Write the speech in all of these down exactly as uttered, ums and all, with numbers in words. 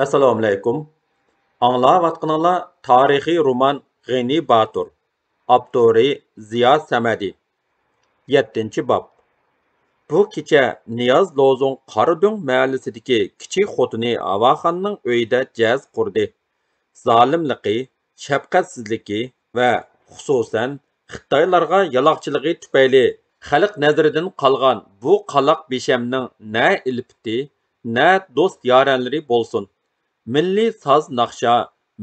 ئەسسالامۇئەلەيكۇم. ئاڭلاۋاتقىنىڭلار تارىخىي رومان غېنى باتۇر. ئاپتورى زىيا سەمەدى. يەتتىنچى باب. بۇ كېچە نىياز لوزۇڭ قارادۆڭ مەھەللىسىدىكى كىچىك خوتۇنى ھاۋاخاننىڭ ئۆيىدە جەز قۇردى. زالىملىقى، شەپقەتسىزلىكى ۋە خۇسۇسەن خىتايلارغا يالاقچىلىقى تۈپەيلى خەلق نەزىرىدىن قالغان بۇ قالاق بىشەمنىڭ نە ئىلپىتى، نە دوست-يارەنلىرى بولسۇن، مىللىي ساز-ناخشا،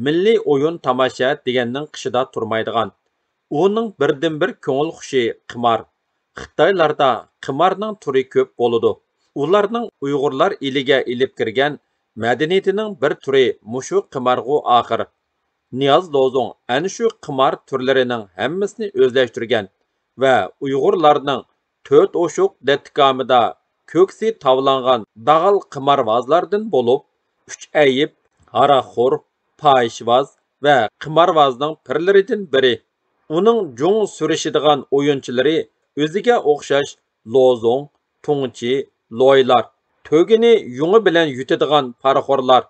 مىللىي ئويۇن-تاماشا دېگەننىڭ قېشىدا تۇرمايدىغان، ئۇنىڭ بىردىنبىر كۆڭۈل خۇشى قىمار. خىتايلاردا قىمارنىڭ تۈرى كۆپ بولىدۇ. ئۇلارنىڭ ئۇيغۇرلار ئېلىگە ئېلىپ كىرگەن مەدەنىيىتىنىڭ بىر تۈرى مۇشۇ قىمارغۇ ئاخىر. نىياز لوزۇڭ ئەنە شۇ قىمار تۈرلىرىنىڭ ھەممىسىنى ئۆزلەشتۈرگەن ۋە ئۇيغۇرلارنىڭ تۆت ئوشۇق دەتتىكامىدا كۆكسى تاۋلانغان داغال قىمارۋازلاردىن بولۇپ، ئۈچ ئەيىب، ھاراقخور، پاھىشىۋاز ۋە قىمارۋازنىڭ پىرلىرىدىن بىرى. ئۇنىڭ جۇڭ سۈرۈشىدىغان ئويۇنچىلىرى ئۆزىگە ئوخشاش لوزۇڭ، تۇڭچى، لويلار، تۆگىنى يۇڭى بىلەن يۇتىدىغان پارىخورلار.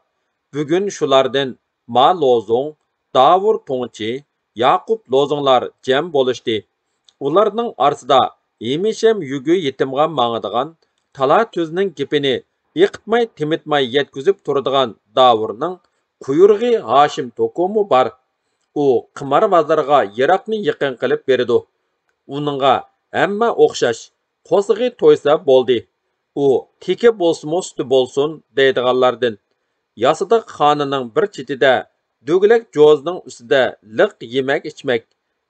بۈگۈن شۇلاردىن ما لوزۇڭ، داۋۇر تۇڭچى، ياقۇپ لوزۇڭلار جەم بولۇشتى. ئۇلارنىڭ ئارىسىدا ھېمىشەم يۈگى يېتىمغا ماڭىدىغان، تالا-تۈزنىڭ گېپىنى ئېقىتماي-تېمىتماي يەتكۈزۈپ تۇرىدىغان داۋۇرنىڭ قۇيرۇقى ھاشىم توكومۇ بار. ئۇ قىمارۋازلارغا يىراقنى يېقىن قىلىپ بېرىدۇ. ئۇنىڭغا ھەممە ئوخشاش، قورسىقى تويسا بولدى. ئۇ تېكە بولسىمۇ سۈتى بولسۇن دەيدىغانلاردىن. ياسىدىغ خانىنىڭ بىر چېتىدە دۆگىلەك جوزىنىڭ ئۈستىدە لىق يېمەك-ئىچمەك،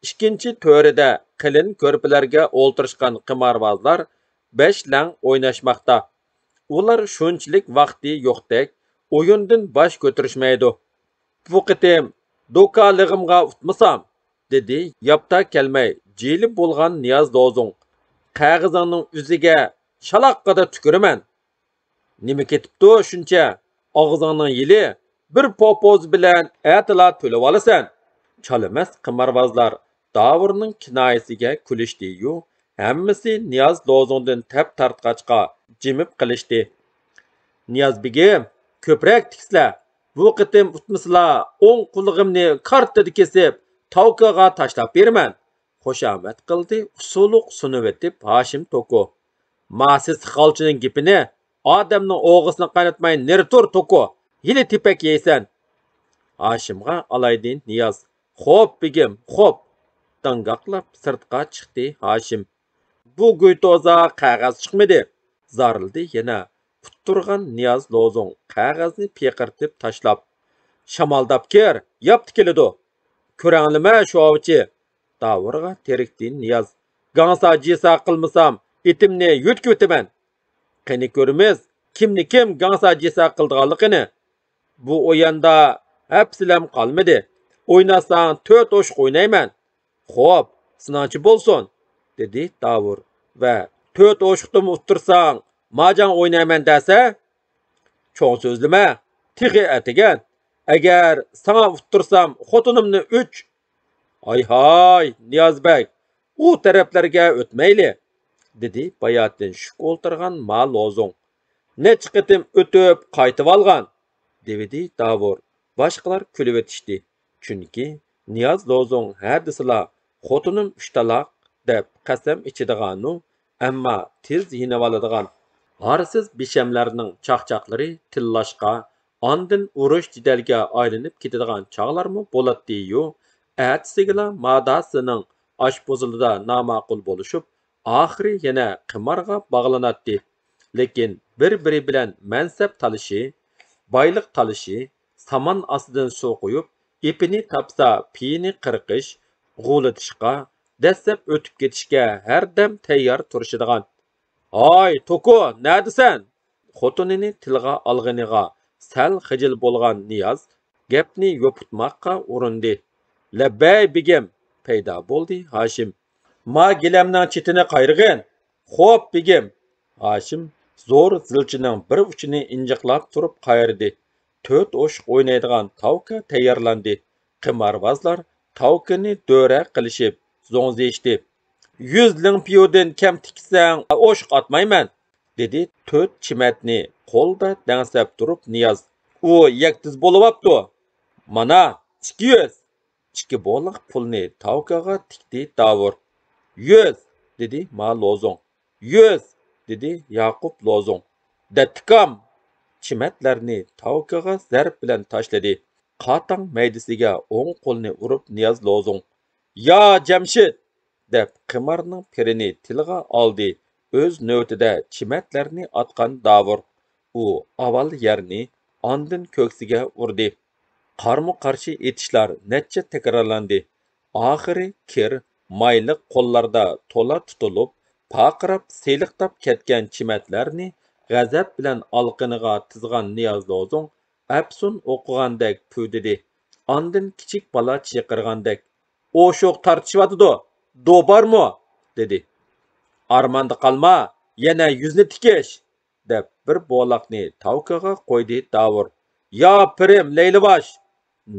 ئىككىنچى تۆرىدە قېلىن كۆرپىلەرگە ئولتۇرۇشقان قىمارۋازلار بەش لەڭ ئويناشماقتا. ئۇلار شۇنچىلىك ۋاقتى يوقتەك ئويۇندىن باش كۆتۈرۈشمەيدۇ. بۇ قېتىم دوكالىغىمغا ئۇتمىسام، دېدى ياپتا كەلمەي جىلىپ بولغان نىياز لوزۇڭ. قەغىزىڭنىڭ ئۆزىگە شالاققىدا تۈكۈرىمەن. نېمە كېتىپتۇ شۇنچە؟ ئاغزىڭنىڭ يېلى، بىر پوپوز بىلەن ئەتىلا تۆلىۋالىسەن. چالىمەس قىمارۋازلار داۋۇرنىڭ كىنايىسىگە كۈلۈشتى-يۇ، ھەممىسى نىياز لوزۇڭدىن تەپ تارتقاچقا جىمىپ قېلىشتى. نىياز بېگىم، كۆپرەك تىكسىلە. بۇ قېتىم ئۇتمىسىلا، ئوڭ قۇلىقىمنى كارتىدا كېسىپ، تاۋكىغا تاشلاپ بېرىمەن. خۇشامەت قىلدى ئۇسسۇلۇق سۇنۇۋېتىپ ھاشىم توكو. ما سېسىق غالچىنىڭ گېپىنى، ئادەمنىڭ ئوغىسىنى قايناتماي نېرى تۇر، توكو. ھېلى تېپەك يەيسەن. ھاشىمغا ئالايدى نىياز. خوپ، بېگىم، خوپ. داڭگاقلاپ سىرتقا چىقتى ھاشىم. بۇ گۇيتوزا قەغەز چىقمىدى. زارلىدى يەنە ئۇتتۇرغان نىياز لوزۇڭ قەغەزنى پىقىرتىپ تاشلاپ. شامالداپ كىر، ياپتا كېلىدۇ. كۆرەڭلىمە شۇ ئاۋچى. داۋۇرغا تېرىكتى نىياز. گاڭسا جىسا قىلمىسام، ئېتىمنى يۆتكىۋېتىمەن. قېنى كۆرىمىز، كىمنى كىم گاڭسا جىسا قىلىدىغانلىقىنى. بۇ ئويۇندا ھەپسىلەم قالمىدى. ئويناساڭ تۆت ئوشۇق ئوينايمەن. خوپ، سېنىڭچە بولسۇن، دېدى داۋۇر ۋە تۆت ئوشۇقتىمۇ ئۇتتۇرساڭ، ماجاڭ ئوينايمەن دەسە؟ چوڭ سۆزلىمە، تېخى ئەتىگەن. ئەگەر ساڭا ئۇتتۇرسام، خوتۇنۇمنى ئۈچ. ھاي-ھاي، نىياز بەگ، ئۇ تەرەپلەرگە ئۆتمەيلى، دېدى باياتىن شۈك ئولتۇرغان ما لوزۇڭ. نەچچە قېتىم ئۆتۈپ قايتىۋالغان، دېۋىدى داۋۇر. باشقىلار كۈلۈۋېتىشتى. چۈنكى نىياز لوزۇڭ ھە دېسىلا، خوتۇنۇم ئۈچ تالاق، دەپ قەسەم ئىچىدىغانۇ، ئەمما تېز يېنىۋالىدىغان ھارسىز بىشەملەرنىڭ چاقچاقلىرى تىللاشقا، ئاندىن ئۇرۇش-جېدەلگە ئايلىنىپ كېتىدىغان چاغلارمۇ بولاتتى-يۇ. ئەتىسىگىلا ماداسىنىڭ ئاشپۇزۇلىدا ناماقۇل بولۇشۇپ، ئاخىرى يەنە قىمارغا باغلىناتتى. لېكىن بىر-بىرى بىلەن مەنسەپ تالىشى، بايلىق تالىشى، سامان ئاستىدىن سۇ قۇيۇپ، ئېپىنى تاپسا پىيىنى قىرقىش، غۇلىتىشقا، دەسسەپ ئۆتۈپ كېتىشكە ھەردەم تەييار تۇرۇشىدىغان. ھاي، توكو، نەدىسەن؟ خوتۇنىنى تىلغا ئالغىنىغا سەل خىجىل بولغان نىياز گەپنى يوپۇرتماققا ئۇرۇندى. لەببەي، بېگىم، پەيدا بولدى ھاشىم. ما گىلەمنىڭ چېتىنى قايرىغىن. خوپ، بېگىم. ھاشىم زور زىلچىنىڭ بىر ئۇچىنى ئىنجىقلاپ تۇرۇپ قايرىدى. تۆت ئوشۇق ئوينايدىغان تاۋكا تەييارلاندى. قىمارۋازلار تاۋكىنى دۆرە قىلىشىپ زوڭزىيىشتى. يۈز لىڭپيۇدىن كەم تىكسەڭ، ئوشۇق ئاتمايمەن، دېدى تۆت چىمەتنى قولدا دەڭسەپ تۇرۇپ نىياز. ئۇ يەكتۈز بولۇۋاپتۇ. مانا، ئىككى يۈز! ئىككى بولاق پۇلنى تاۋكاغا تىكتى داۋۇر. يۈز! دېدى ما لوزۇڭ. يۈز! دېدى ياقۇپ لوزۇڭ. دەتتىكام! چىمەتلەرنى تاۋكاغا زەرب بىلەن تاشلىدى. قاتاڭ مەيدىسىگە ئوڭ قولىنى ئۇرۇپ نىياز لوزۇڭ. يا جەمشىت! دەپ قىمارنىڭ پىرىنى تىلغا ئالدى. ئۆز نۆۋىتىدە چىمەتلەرنى ئاتقان داۋۇر. ئۇ ئاۋۋال يەرنى، ئاندىن كۆكسىگە ئۇردى. قارمۇ قارشى ئېتىشلار نەچچە تەكرارلاندى. ئاخىرى كىر، مايلىق قوللاردا تولا تۇتۇلۇپ، پارقىراپ، سېلىقلاپ كەتكەن چىمەتلەرنى غەزەپ بىلەن ئالىقىنىغا تىزغان نىياز لوزۇڭ ئەپسۇن ئوقۇغاندەك پۈۋدىدى. ئاندىن كىچىك بالا چىقىرغاندەك، ئوشۇق تارتىشىۋاتىدۇ، دو بارمۇ؟ دېدى. ئارماندا قالما، يەنە يۈزنى تىكىش! دەپ بىر بولاقنى تاۋكاغا قويدى داۋۇر. يا پىرىم لەيلىۋاش!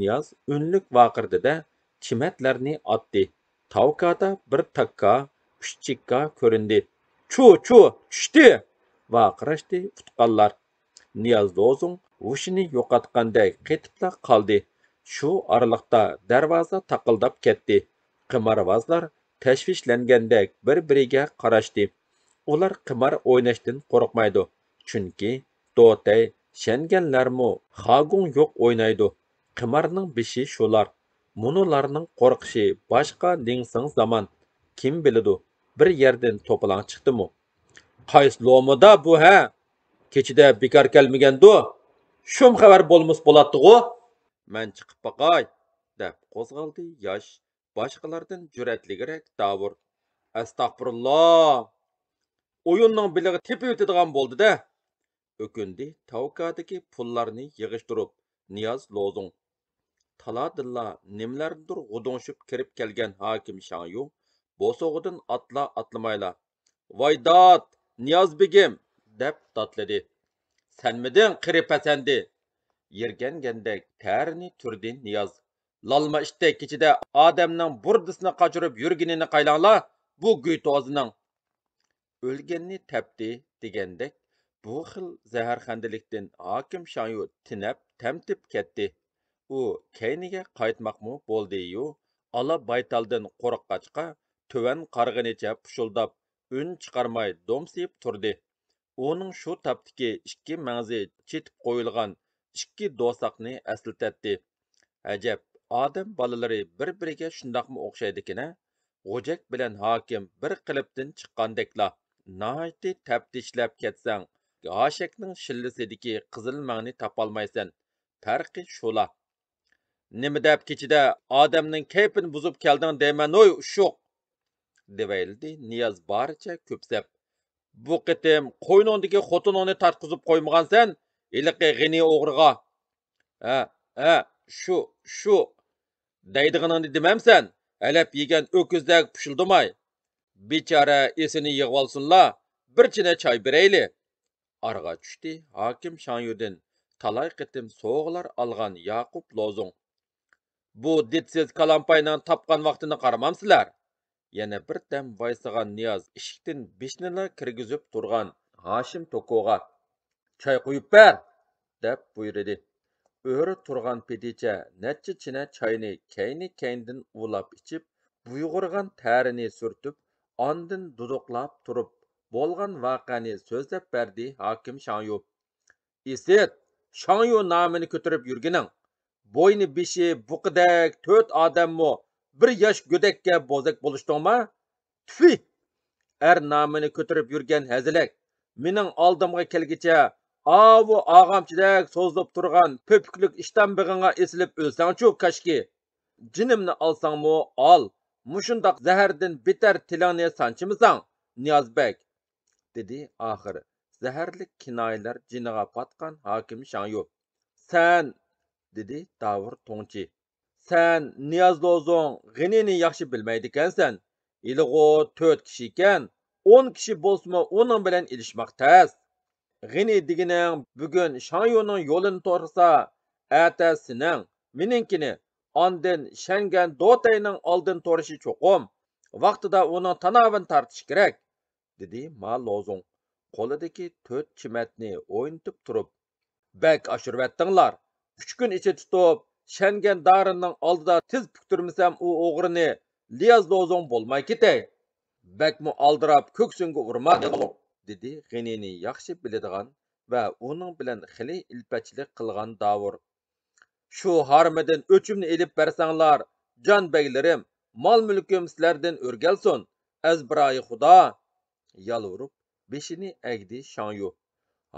نىياز ئۈنلۈك ۋارقىرىدى-دە، چىمەتلەرنى ئاتتى. تاۋكادا بىر تاككا، ئۈچ چېككا كۆرۈندى. چۇ، چۇ، چۈشتى! ۋارقىراشتى ئۇتقانلار. نىياز لوزۇڭ ھوشىنى يوقاتقاندەك قېتىپلا قالدى. شۇ ئارىلىقتا دەرۋازا تاقىلداپ كەتتى. قىمارۋازلار تەشۋىشلەنگەندەك بىر-بىرىگە قاراشتى. ئۇلار قىمار ئويناشتىن قورقمايدۇ. چۈنكى دوتەي شەنگەنلەرمۇ خاگۇڭ يوق ئوينايدۇ. قىمارنىڭ بېشى شۇلار. مۇنۇلارنىڭ قورقۇشى باشقا لىڭسىڭ زامان. كىم بىلىدۇ، بىر يەردىن توپىلاڭ چىقتىمۇ؟ قايسى لومىدا بۇ ھە؟ كېچىدە بىكار كەلمىگەندۇ؟ شۇم خەۋەر بولمىسا بولاتتىغۇ؟ مەن چىقىپ باقاي، دەپ قوزغالدى ياش باشقىلاردىن جۈرئەتلىكرەك داۋۇر. ئەستەغپۇرۇللا! ئويۇننىڭ بېلىغا تېپىۋېتىدىغان بولدى-دە! ئۆكۈندى تاۋكادىكى پۇللارنى يىغىشتۇرۇپ نىياز لوزۇڭ. تالادىنلا نېمىلەردىندۇر غۇدۇڭشىپ كىرىپ كەلگەن ھاكىم شاڭيۇ بوسۇغىدىن ئاتلا ئاتلىمايلا، ۋاي داد، نىياز بېگىم! دەپ داتلىدى. سەنمىدىڭ، قېرىپ ئەپەندى؟ يىرگەنگەندەك تەرىنى تۈردى نىياز. لالما ئىتتەك كېچىدە ئادەمنىڭ بۇردىسىنى قاچۇرۇپ يۈرگىنىنى قايلاڭلا، بۇ گۈيتوزىنىڭ. ئۆلگەننى تەپتى دېگەندەك، بۇ خىل زەھەرخەندىلىكتىن ھاكىم شاڭيۇ تېنەپ، تەمتىپ كەتتى. ئۇ كەينىگە قايتماقمۇ بولدى-يۇ، ئالا بايتالدىن قورققاچقا، تۆۋەن قارىغىنىچە پۇشۇلداپ، ئۈن چىقارماي دومسىيىپ تۇردى. ئۇنىڭ شۇ تاپتىكى ئىككى مەڭزى چېتىپ قويۇلغان ئىككى دوساقنى ئەسلىتەتتى. ئەجەب، ئادەم بالىلىرى بىر-بىرىگە شۇنداقمۇ ئوخشايدىكىنە؟ غۇجەك بىلەن ھاكىم بىر قېلىپتىن چىققاندەكلا. ناھايىتى تەپتىشلەپ كەتسەڭ، ھاشەكنىڭ شىللىسىدىكى قىزىل مەڭنى تاپالمايسەن. پەرقى شۇلا. نېمە دەپ كېچىدە ئادەمنىڭ كەيپىنى بۇزۇپ كەلدىڭ دەيمەن ھوي ئۇششۇق! دېۋەيلىدى نىياز بارىچە كۈپسەپ. بۇ قېتىم قوينۇڭدىكى خوتۇنۇڭنى تارتقۇزۇپ قويمىغانسەن ھېلىقى غېنى ئوغرىغا. ھە، ھە، شۇ، شۇ. دەيدىغىنىڭنى دېمەمسەن؟ ھەلەپ يېگەن ئۆكۈزدەك پۇشۇلدىماي. بىچارە ئېسىنى يىغىۋالسۇنلا، بىر چىنە چاي بېرەيلى. ئارىغا چۈشتى ھاكىم شاڭيۇدىن تالاي قېتىم سوۋغىلار ئالغان ياقۇپ لوزۇڭ. بۇ دىتسىز كالامپاينىڭ تاپقان ۋاقتىنى قارىمامسىلەر؟ يەنە بىر دەم ۋايسىغان نىياز ئىشىكتىن بېشىنىلا كىرگۈزۈپ تۇرغان ھاشىم توكوغا، چاي قۇيۇپ بەر! دەپ بۇيرۇدى. ئۆرە تۇرغان پېتىچە نەچچە چىنە چاينى كەينى-كەينىدىن ئۇۋىلاپ ئىچىپ، بۇيغۇرغان تەرىنى سۈرتۈپ، ئاندىن دۇدۇقلاپ تۇرۇپ، بولغان ۋەقەنى سۆزلەپ بەردى ھاكىم شاڭيۇ. ئىسىت، شاڭيۇ نامىنى كۆتۈرۈپ يۈرگىنىڭ، بوينى بېشى بۇقىدەك تۆت ئادەممۇ بىر ياش گۆدەككە بوزەك بولۇشتۇڭما؟ تۈفى! ئەر نامىنى كۆتۈرۈپ يۈرگەن ھەزىلەك، مېنىڭ ئالدىمغا كەلگىچە ئاۋۇ ئاغامچىدەك سوزۇلۇپ تۇرغان پۆپۈكلۈك ئىشتان بېغىڭغا ئېسىلىپ ئۆلسەڭچۇ كاشكى! جېنىمنى ئالساڭمۇ ئال، مۇشۇنداق زەھەردىن بىتەر تىلىڭنى سانچىمىساڭ، نىياز بەگ! دېدى ئاخىر زەھەرلىك كىنايىلەر جېنىغا پاتقان ھاكىم شاڭيۇ. سەن، دېدى داۋۇر توڭچى. سەن نىياز لوزۇڭ غېنىنى ياخشى بىلمەيدىكەنسەن. ھېلىغۇ تۆت كىشىكەن، ئون كىشى بولسىمۇ ئۇنىڭ بىلەن ئېلىشماق تەس. غېنى دېگىنىڭ بۈگۈن شاڭيۇنىڭ يولىنى تورىسا، ئەتە سېنىڭ، مېنىڭكىنى، ئاندىن شەنگەن دوتەينىڭ ئالدىن تورىشى چوقۇم. ۋاقتىدا ئۇنىڭ تاناۋىنى تارتىش كېرەك، دېدى ما لوزۇڭ قولىدىكى تۆت چىمەتنى ئوينىتىپ تۇرۇپ. بەك ئاشۇرۇۋەتتىڭلار. ئۈچ كۈن ئىچىدە تۇتۇپ، شەنگەن دارىننىڭ ئالدىدا تىز پۈكتۈرمىسەم، ئۇ ئوغرىنى لياز لوزۇڭ بولماي كېتەي. بەكمۇ ئالدىراپ كۆكسۈڭگە ئۇرما، دېدى غېنىنى ياخشى بىلىدىغان ۋە ئۇنىڭ بىلەن خېلى ئىلپەتچىلىك قىلغان داۋۇر. شۇ ھارمىدىن ئۆچۈمنى ئېلىپ بەرسەڭلار، جان بەگلىرىم، مال-مۈلكۈم سىلەردىن ئۆرگەلسۇن، ئەزبىرايى خۇدا! يالۋۇرۇپ، بېشىنى ئەگدى شاڭيۇ.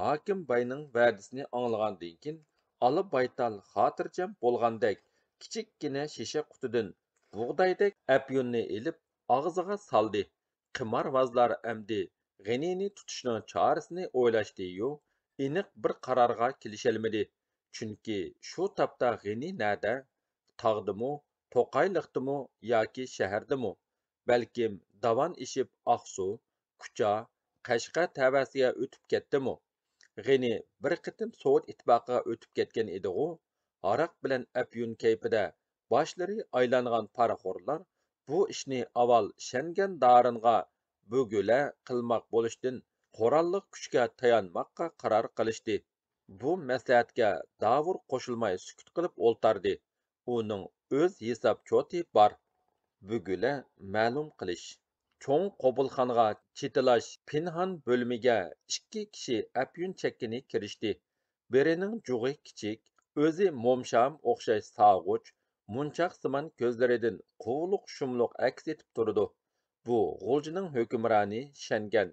ھاكىم باينىڭ ۋەدىسىنى ئاڭلىغاندىن كېيىن، ئالا بايتال خاتىرجەم بولغاندەك، كىچىككىنە شېشە قۇتىدىن بۇغدايدەك ئەپيۈننى ئېلىپ، ئاغزىغا سالدى. قىمارۋازلار ئەمدى غېنىنى تۇتۇشنىڭ چارىسىنى ئويلاشتى-يۇ، ئېنىق بىر قارارغا كېلىشەلمىدى. چۈنكى شۇ تاپتا غېنى نەدە؟ تاغدىمۇ، توقايلىقتىمۇ ياكى شەھەردىمۇ؟ بەلكىم داۋان ئېشىپ ئاقسۇ، كۇچا، قەشقەر تەۋەسىگە ئۆتۈپ كەتتىمۇ؟ غېنى بىر قېتىم سوۋېت ئىتتىپاقىغا ئۆتۈپ كەتكەن ئىدىغۇ؟ ھاراق بىلەن ئەپيۈن كەيپىدە باشلىرى ئايلانغان پارىخورلار بۇ ئىشنى ئاۋۋال شەنگەن دارىنغا بۆگۈلە قىلماق بولۇشتىن قوراللىق كۈچكە تايانماققا قارار قىلىشتى. بۇ مەسلىھەتكە داۋۇر قوشۇلماي سۈكۈت قىلىپ ئولتاردى. ئۇنىڭ ئۆز ھېساب چوتى بار. بۆگۈلە مەلۇم قىلىش. چوڭ قوبۇلخانىغا چېتىلاش پىنھان بۆلۈمىگە ئىككى كىشى ئەپيۈن چەككىنى كىرىشتى. بىرىنىڭ جۇغى كىچىك، ئۆزى مومشام ئوخشاش ساغۇچ، مونچاقسىمان كۆزلىرىدىن قۇۋلۇق شۇملۇق ئەكس ئېتىپ تۇرىدۇ. بۇ غۇلجىنىڭ ھۆكۈمرانى شەنگەن.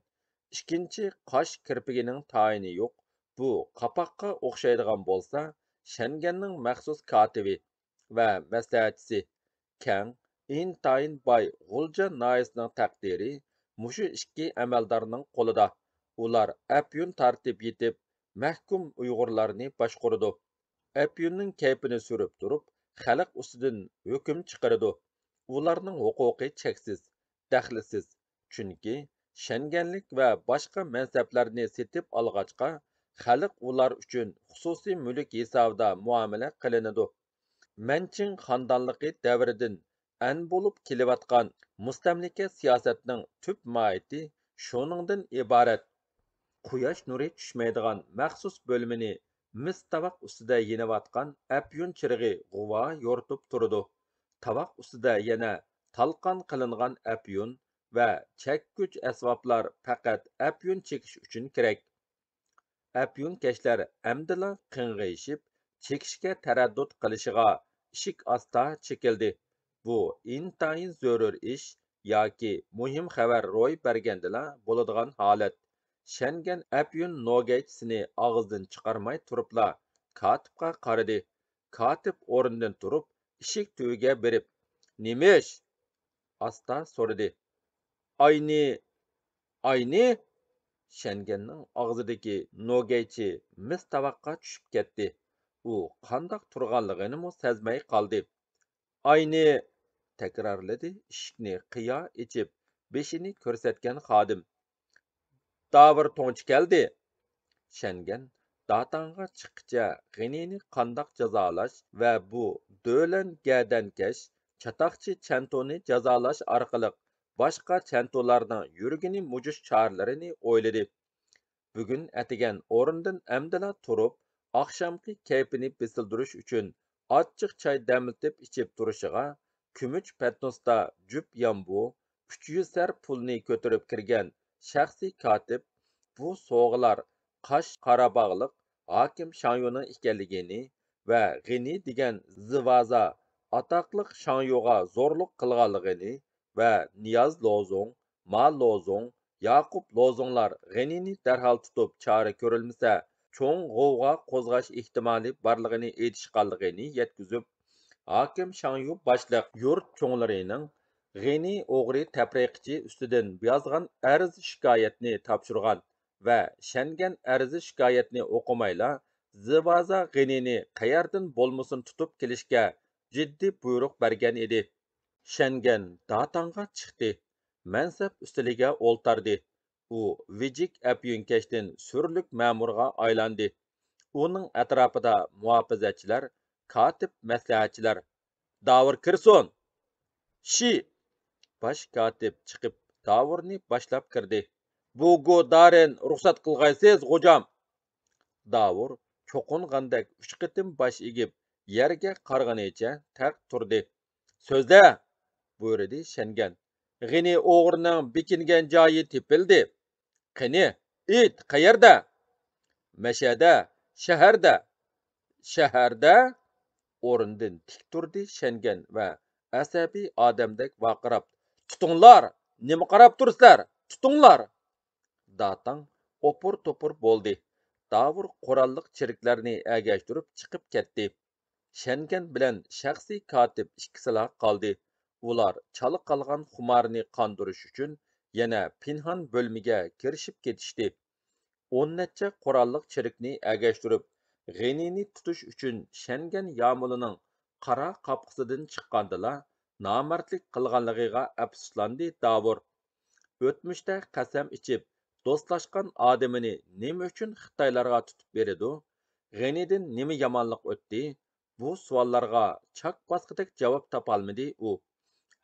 ئىككىنچى قاش كىرپىكىنىڭ تايىنى يوق، بۇ قاپاققا ئوخشايدىغان بولسا، شەنگەننىڭ مەخسۇس كاتىپى ۋە مەسلىھەتچىسى. كەڭ، ئىنتايىن باي غۇلجا ناھىيەسىنىڭ تەقدىرى مۇشۇ ئىككى ئەمەلدارنىڭ قولىدا. ئۇلار ئەپيۈن تارتىپ يېتىپ، مەھكۇم ئۇيغۇرلارنى باشقۇرىدۇ. ئەپيۈننىڭ كەيپىنى سۈرۈپ تۇرۇپ، خەلق ئۈستىدىن ھۆكۈم چىقىرىدۇ. ئۇلارنىڭ ھوقۇقى چەكسىز، دەخلىسىز. چۈنكى شەنگەنلىك ۋە باشقا مەنسەپلەرنى سېتىپ ئالغاچقا، خەلق ئۇلار ئۈچۈن خۇسۇسىي مۈلۈك ھېسابىدا مۇئامىلە قىلىنىدۇ. مەنچىڭ خاندانلىقى دەۋرىدىن ئەن بولۇپ كېلىۋاتقان مۇستەملىكە سىياسەتنىڭ تۈپ ماھىيىتى شۇنىڭدىن ئىبارەت. قۇياش نۇرى چۈشمەيدىغان مەخسۇس بۆلمىنى مىس تاۋاق ئۈستىدە يېنىۋاتقان ئەپيۈن چىرىغى غۇۋا يورۇتۇپ تۇرىدۇ. تاۋاق ئۈستىدە يەنە تالقان قىلىنغان ئەپيۈن ۋە چەككۈچ ئەسۋابلار پەقەت ئەپيۈن چېكىش ئۈچۈن كېرەك. ئەپيۈنكەشلەر ئەمدىلا قىڭغىيىشىپ، چېكىشكە تەرەددۇت قىلىشىغا ئىشىك ئاستا چېكىلدى. بۇ ئىنتايىن زۆرۈر ئىش ياكى مۇھىم خەۋەر روي بەرگەندىلا بولىدىغان ھالەت. شەنگەن ئەپيۈن نوگەيچىسىنى ئاغزىدىن چىقارماي تۇرۇپلا كاتىپقا قارىدى. كاتىپ ئورنىدىن تۇرۇپ، ئىشىك تۈۋىگە بېرىپ، نېمە ئىش؟ ئاستا سورىدى. ئاينى، ئاينى؟ شەنگەننىڭ ئاغزىدىكى نوگەيچى مىس تاۋاققا چۈشۈپ كەتتى. ئۇ قانداق تۇرغانلىقىنىمۇ سەزمەي قالدى. ئاينى، تەكرارلىدى ئىشىكنى قىيا ئېچىپ، بېشىنى كۆرسەتكەن خادىم. داۋۇر توڭچى كەلدى. شەنگەن داتاڭغا چىققىچە غېنىنى قانداق جازالاش ۋە بۇ دۆلەن گەدەنكەش چاتاقچى چەنتۇنى جازالاش ئارقىلىق باشقا چەنتۇلارنىڭ يۈرىكىنى مۇجۇش چارىلىرىنى ئويلىدى. بۈگۈن ئەتىگەن ئورنىدىن ئەمدىلا تۇرۇپ، ئاخشامقى كەيپىنى بېسىلدۇرۇش ئۈچۈن ئاچچىق چاي دەملىتىپ ئىچىپ تۇرۇشىغا، كۈمۈش پەتنۇستا جۈپ يامبۇ، ئۈچ يۈز سەر پۇلنى كۆتۈرۈپ كىرگەن شەخسىي كاتىپ، بۇ سوغىلار قاش قاراباغلىق ھاكىم شاڭيۇنىڭ ئىكەنلىكىنى ۋە غېنى دېگەن زىۋازا ئاتاقلىق شاڭيۇغا زورلۇق قىلغانلىقىنى ۋە نىياز لوزۇڭ، ما لوزۇڭ، ياقۇپ لوزۇڭلار غېنىنى دەرھال تۇتۇپ چارە كۆرۈلمىسە، چوڭ غوۋغا قوزغاش ئېھتىمالى بارلىقىنى ئېيتىشقانلىقىنى يەتكۈزۈپ، ھاكىم شاڭيۇ باشلىق يۇرت چوڭلىرىنىڭ غېنى ئوغرى تەپرىقىچى ئۈستىدىن يازغان ئەرز شىكايەتنى تاپشۇرغان ۋە شەنگەن ئەرز شىكايەتنى ئوقۇمايلا، زىۋازا غېنىنى قەيەردىن بولمىسۇن تۇتۇپ كېلىشكە جىددىي بۇيرۇق بەرگەن ئىدى. شەنگەن داتاڭغا چىقتى، مەنسەپ ئۈستىلىگە ئولتاردى. ئۇ ۋىجىك ئەپيۈنكەشتىن سۈرلۈك مەمۇرغا ئايلاندى. ئۇنىڭ ئەتراپىدا مۇھاپىزەتچىلەر، كاتىپ مەسلىھەتچىلەر. داۋۇر كىرسۇن! شى! باش كاتىپ چىقىپ، داۋۇرنى باشلاپ كىردى. بۇگۇ دارىن رۇخسەت قىلغايسىز، غوجام! داۋۇر توقۇنغاندەك ئۈچ قېتىم باش ئېگىپ، يەرگە قارىغىنىچە تەق تۇردى. سۆزلە! بۇيرۇدى شەنگەن. غېنى ئوغرىنىڭ بېكىنگەن جايى تېپىلدى. قېنى، ئېيت، قەيەردە؟ مەشەدە، شەھەردە. شەھەردە؟ ئورنىدىن تىك تۇردى شەنگەن ۋە ئەسەبىي ئادەمدەك ۋارقىراپ، تۇتۇڭلار! نېمە قاراپ تۇرسىلەر؟ تۇتۇڭلار! داتاڭ ئوپۇر-توپۇر بولدى. داۋۇر قوراللىق چېرىكلەرنى ئەگەشتۈرۈپ چىقىپ كەتتى. شەنگەن بىلەن شەخسىي كاتىپ ئىككىسىلا قالدى. ئۇلار چالا قالغان خۇمارىنى قاندۇرۇش ئۈچۈن يەنە پىنھان بۆلمىگە كىرىشىپ كېتىشتى. ئون نەچچە قوراللىق چېرىكنى ئەگەشتۈرۈپ، غېنىنى تۇتۇش ئۈچۈن شەنگەن يامۇلىنىڭ قارا قاپقىسىدىن چىققاندىلا، نامەردلىك قىلغانلىقىغا ئەپسۇسلاندى داۋۇر. ئۆتمۈشتە قەسەم ئىچىپ، دوستلاشقان ئادىمىنى نېمە ئۈچۈن خىتايلارغا تۇتۇپ بېرىدۇ؟ غېنىدىن نېمە يامانلىق ئۆتتى؟ بۇ سوئاللارغا چاك باسقۇدەك جاۋاب تاپالمىدى ئۇ.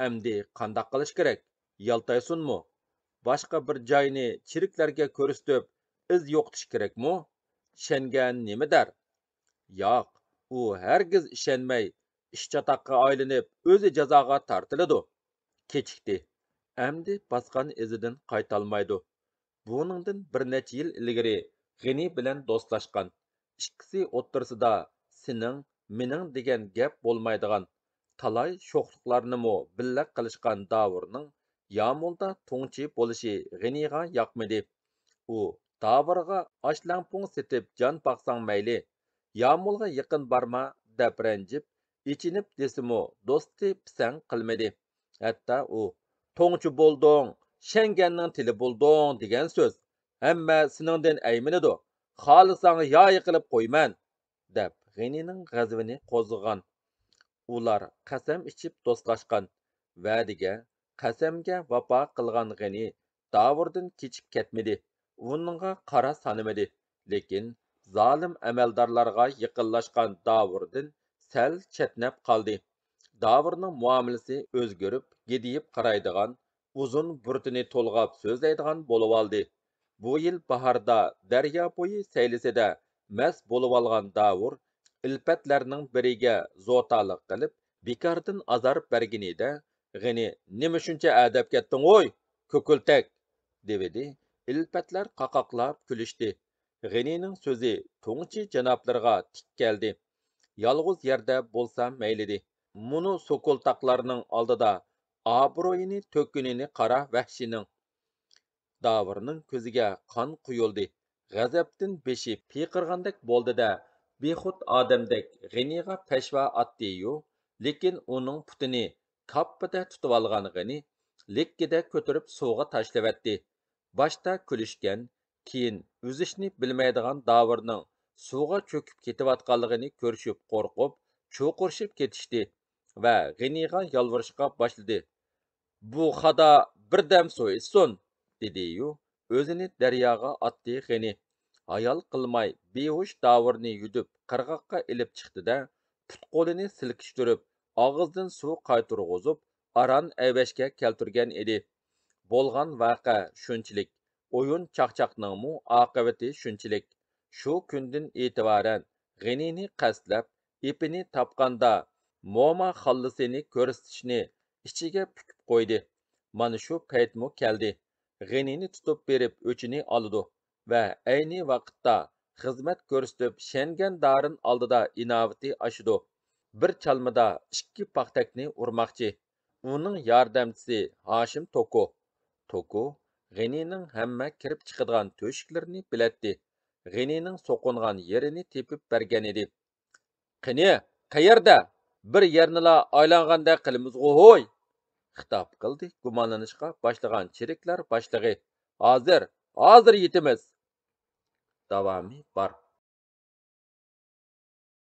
ئەمدى قانداق قىلىش كېرەك؟ يالتايسۇنمۇ؟ باشقا بىر جاينى چېرىكلەرگە كۆرسىتىپ، ئىز يوقىتىش كېرەكمۇ؟ شەنگەن نېمە دەر؟ ياق، ئۇ ھەرگىز ئىشەنمەي، ئىش چاتاققا ئايلىنىپ، ئۆزى جازاغا تارتىلىدۇ. كېچىكتى. ئەمدى باسقان ئىزىدىن قايتالمايدۇ. بۇنىڭدىن بىر نەچچە يىل ئىلگىرى غېنى بىلەن دوستلاشقان. ئىككىسى ئوتتۇرىسىدا سېنىڭ، مېنىڭ دېگەن گەپ بولمايدىغان، تالاي شوخلۇقلارنىمۇ بىللە قىلىشقان داۋۇرنىڭ يامۇلدا تۇڭچى بولۇشى غېنىغا ياقمىدى. ئۇ داۋۇرغا ئاش لەڭپۇڭ سېتىپ جان باقساڭ مەيلى، يامۇلغا يېقىن بارما دەپ رەنجىپ، ئېچىنىپ دېسىمۇ دوستى پىسەڭ قىلمىدى. ھەتتا ئۇ، «توڭچى بولدۇڭ، شەڭگەننىڭ تىلى بولدۇڭ» دېگەن سۆز، «ھەممە سېنىڭدىن ئەيمىنىدۇ، خالىساڭ يايا قىلىپ قويىمەن» دەپ غېنىنىڭ غەزىپىنى قوزغىغان. ئۇلار قەسەم ئىچىپ دوستلاشقان. ۋەدىگە، قەسەمگە ۋاپا قىلغان غېنى داۋۇردىن كېچىپ كەتمىدى، ئۇنىڭغا قارا سانىمىدى. لېكىن زالىم ئەمەلدارلارغا يېقىنلاشقان داۋۇردىن سەل چەتنەپ قالدى. داۋۇرنىڭ مۇئامىلىسى ئۆزگىرىپ، گىدىيىپ قارايدىغان، ئۇزۇن بۇرۇتىنى تولغاپ سۆزلەيدىغان بولۇۋالدى. بۇ يىل باھاردا دەريا بويى سەيلىسىدە مەست بولۇۋالغان داۋۇر ئىلپەتلەرنىڭ بىرىگە زوتالىق قىلىپ، بىكاردىن ئازار بەرگىنىدە، غېنى، «نېمە شۇنچە ئەدەپ كەتتىڭ ھوي، كوكۇلتەك؟» دېۋىدى. ئىلپەتلەر قاقاقلاپ كۈلۈشتى. غېنىنىڭ سۆزى تۇڭچى جانابلىرىغا تىك كەلدى. يالغۇز يەردە بولسا مەيلىدى. مۇنۇ سوكۇلتاقلارنىڭ ئالدىدا ئابرۇيىنى تۆككىنىنى قارا ۋەھشىينىڭ. داۋۇرنىڭ كۆزىگە قان قۇيۇلدى. غەزەپتىن بېشى پىرقىرىغاندەك بولدى-دە، بىخۇد ئادەمدەك غېنىغا پەشۋا ئاتتى-يۇ، لېكىن ئۇنىڭ پۇتىنى كاپپىدە تۇتۇۋالغان غېنى لىككىدە كۆتۈرۈپ سۇغا تاشلىۋەتتى. باشتا كۈلۈشكەن، كېيىن ئۈزۈشنى بىلمەيدىغان داۋۇرنىڭ سۇغا چۆكۈپ كېتىۋاتقانلىقىنى كۆرۈشۈپ قورقۇپ، چۇرقۇرىشىپ كېتىشتى ۋە غېنىغا يالۋۇرۇشقا باشلىدى. «بۇ خادا بىردەم سۇ ئىچسۇن!» دېدى-يۇ، ئۆزىنى دەرياغا ئاتتى غېنى. ھايال قىلماي بىھوش داۋۇرنى يۈدۈپ قىرغاققا ئېلىپ چىقتى-دە، پۇت-قولىنى سىلكىشتۈرۈپ، ئاغزىدىن سۇ قايتۇرغۇزۇپ، ئاران ئەۋەشكە كەلتۈرگەن ئىدى. بولغان ۋەقە شۇنچىلىك، ئويۇن-چاقچاقنىڭمۇ ئاقىۋىتى شۇنچىلىك. شۇ كۈندىن ئېتىبارەن غېنىنى قەستلەپ، ئېپىنى تاپقاندا، موما خاللىسىنى كۆرسىتىشنى ئىچىگە پۈكۈپ قويدى. مانا شۇ پەيتمۇ كەلدى. غېنىنى تۇتۇپ بېرىپ ئۆچىنى ئالىدۇ ۋە ئەينى ۋاقىتتا خىزمەت كۆرسىتىپ شەنگەن دارىن ئالدىدا ئىناۋىتى ئاشىدۇ. بىر چالمىدا ئىككى پاختەكنى ئۇرماقچى. ئۇنىڭ ياردەمچىسى ھاشىم توكو. توكو غېنىنىڭ ھەممە كىرىپ چىقىدىغان تۆشۈكلىرىنى بىلەتتى. غېنىنىڭ سوقۇنغان يېرىنى تېپىپ بەرگەنىدى. «قېنى، قەيەردە؟ بىر يەرنىلا ئايلانغاندەك قىلىمىزغۇ ھوي!» خىتاب قىلدى گۇمانلىنىشقا باشلىغان چېرىكلەر باشلىقى. «ھازىر، ھازىر يېتىمىز!» داۋامى بار.